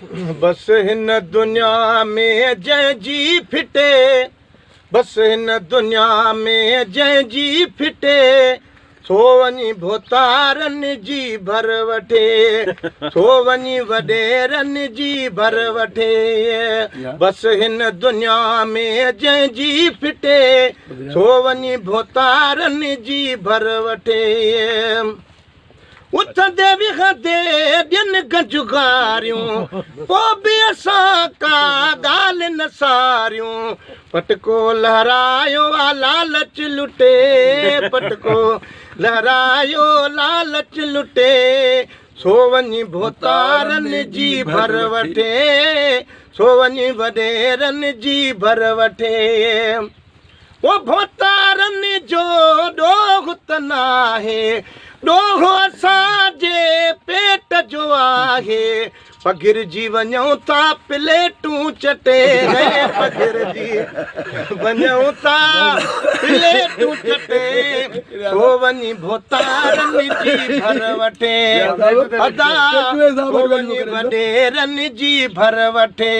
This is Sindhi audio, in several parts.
بس هن دنيا ۾ جنهن جي ڦٽي، بس هن دنيا ۾ جنهن جي ڦٽي، سو وڃي ڀوتارن جي ڀر وٺي، سو وڃي وڏيرن جي ڀر وٺي. بس هن دنيا ۾ جنهن جي ڦٽي، سو وڃي ڀوتارن جي ڀر وٺي. اٿندي ويهندي ڏين گنج گاريون، پوء به اسان ڪا ڳالهه نه ساريون. پٽڪو لهرايو آ لالچ لٽي، پٽڪو لهرايو لالچ لٽي، سو وڃي ڀوتارن جي ڀر وٺي، سو وڃي وڏيرن جي ڀر وٺي. او ڀوتارن جو ڏوهه ته ناهي، ڏوهه اسان جي پيٽ جو آهي. پگهرجي وڃون ٿا پليٽون چٽي، پگهرجي وڃون ٿا پليٽون چٽي، سو وڃي ڀوتارن جي ڀر وٺي، ادا سو وڃي وڏيرن جي ڀر وٺي.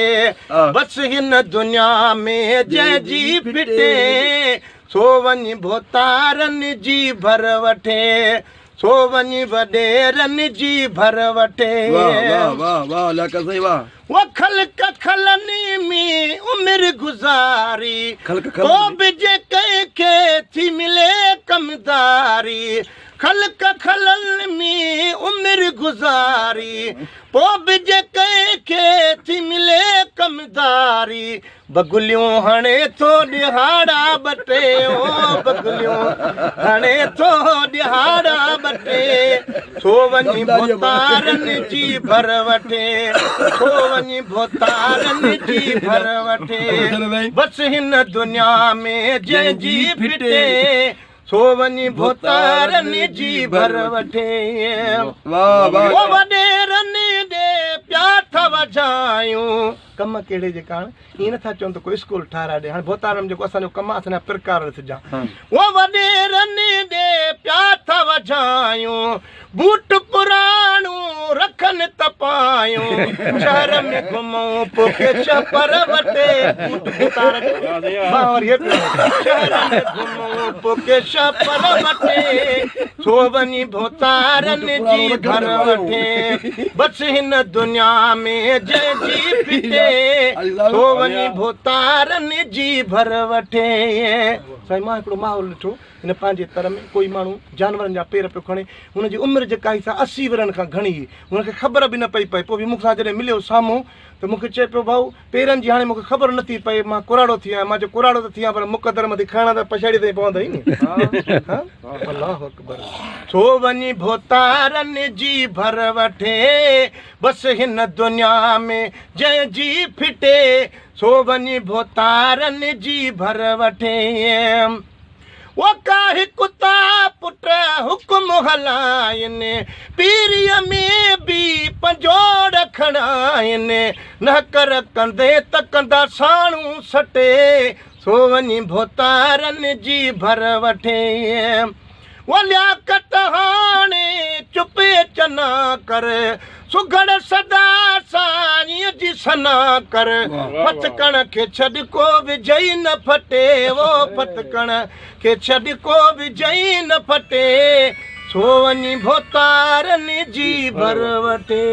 بس هن دنيا ۾ جنهن جي ڦٽي، سو وڃي ڀوتارن جي ڀر وٺي، سو وڃي وڏيرن جي ڀر وٺي. واه واه واه واه لياقت سائين واه. و خلق کلني ۾ عمر گذاري، خلق پو کلني. به جي ڪنهن کي ٿي ملي ڪمداري، خلق کلن ۾ عمر گذاري، پوء به جي ڪنهن کي ٿي ملي ڪمداري، بغليون هڻي ٿو ڏهاڙا ٻه ٽي، او بغليون هڻي ٿو ڏهاڙا ٻه ٽي، سو وڃي ڀوتارن جي ڀر وٺي، سو وڃي ڀوتارن جي ڀر وٺي، بس هن دنيا ۾ جنهن جي ڦٽي، سو وڃي ڀوتارن جي ڀر وٺي. واه واه. او وڏيرن ڏي پيا ٿا وجهايون. ڪم ڪهڙي جي ڪاڻ ائين نٿا چون ته ڪو اسڪول ٺاهرائي ڏي. هاڻي ڀوتارن جيڪو اسان جو ڪم آهي اسان جا پرڪار ڏسجان. او وڏيرن ڏي پيا ٿا وجهايون. بوٽ پراڻو رکن ته پايون. شهر ۾ گهمون پوکي ڇپر وٽي. بوٽ ڀوتار جو مان وري هيٺ شهر ۾ گهمون پوکي ڇپر وٽي. سو وڃي ڀوتارن جي ڀر وٺي. بس هن دنيا ۾ جنهن جي ڦٽي. سو وڃي ڀوتارن جي ڀر وٺي. سائين مان هڪڙو ماحول ڏٺو. هن پنهنجي تر ۾ ڪوئي ماڻهو جانورن جا پير پيو کڻي. هن جي عمر جيڪا هئي سا 80 ورهين کان گهڻي هئي. هن کي خبر به نه پئي پئي. پوء به مون سان جڏهن مليو سامهون ته مون کي چئي پيو ڀائو پيرن جي هاڻي مون کي خبر نه ٿي پئي مان ڪراڙو ٿي آهيان. مان چيو ڪراڙو ته ٿي آهيان پر مقدر مٿي کڻڻا ته پڇاڙيء تائين پوندئي ني. ها الله اڪبر. سو وڃي ڀوتارن جي ڀر وٺي. بس هن دنيا ۾ جنهن جي ڦٽي. سو وڃي ڀوتارن جي ڀر وٺي. او ڪاهي ڪتا پٽ حڪم هلائين، پيريء ۾ به پنجوڙ کڻائين. نه ڪر ڪندي ته ڪندا ساڻون سٽي، سو وڃي ڀوتارن جي ڀر وٺي. او لياقت هاڻي چپ چنا ڪر، سگهڙ سدا سائينء جي ثنا ڪر. ڦٿڪڻ کي ڇڏ ڪو وجهئي نه ڦٽي، او ڦٿڪڻ کي ڇڏ ڪو وجهئي نه ڦٽي، سو وڃي ڀوتارن جي ڀر وٺي.